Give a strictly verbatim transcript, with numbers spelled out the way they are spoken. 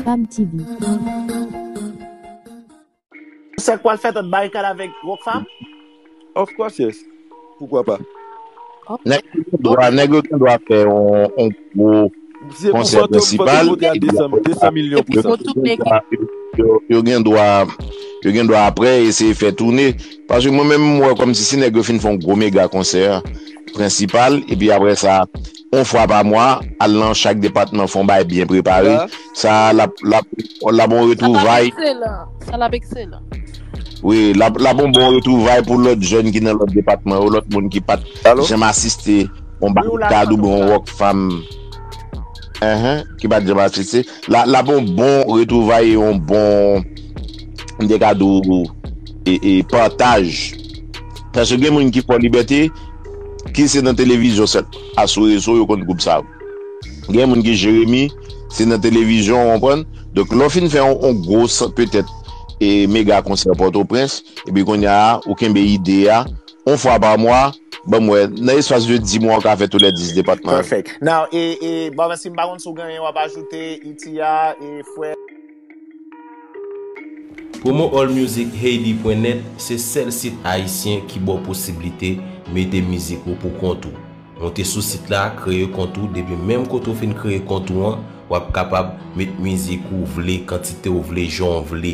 Fab T V. Sa k pral fèt ant Barikad avèk Rockfam? Of course, yes. Poukwa pa? Nèg yo gen dwa, nèg yo gen dwa fè yon, yon gwo Se pou konsè Fantom, Fantom prensipal. monte a de san, de san milyon pou sa. Yo, yo gen dwa, yo gen dwa apre eseye fè toune. Paske mwen menm, mwen wè kòmsi si nèg yo fin fè yon gwo mega konsè prensipal, epi apre sa, yon fwa pa mwa, al nan chak depatman, fè yon bagay byen prepare. Sa, l ap, l ap, l ap yon retwouvay. Sa l ap ekselan. Wi, l ap, l ap yon bon retwouvay pou lòt jèn ki nan lòt depatman yo, lòt moun ki pa t janm asiste yon Barikad oubyen yon Rockfam. Enhen, ki pa t janm asiste. L ap, l ap yon bon retwouvay e yon bon, m te ka di w, e, e pataj. Paske gen moun ki fò Libète, ki se nan televizyon sèt, asou rezo, yo konn gwoup sa yo. Gen moun ki Jeremi, se nan televizyon, w konprann? Donk, lè w fin fè yon, yon gwo, petèt, e mega konsè Pòtoprens, epi kounye a, ou kenbe ide a, yon fwa pa mwa, ban m wè, nan espas de dis mwa, w ka fè tou lè dis depatman yo. Perfect. Now, e, e, bon, si m pa konn si w gen anyen w ap ajoute, Iti a, e, frè. Promo All Music Haiti pwen nèt se sèl sit ayisyen ki ba w posiblite mete mizik ou pou kont ou. Monte sou sit la, kreye kont ou, depi menm kote w fin kreye kont ou an, w ap kapab met mizik ou vle, kantite w vle, jan w vle.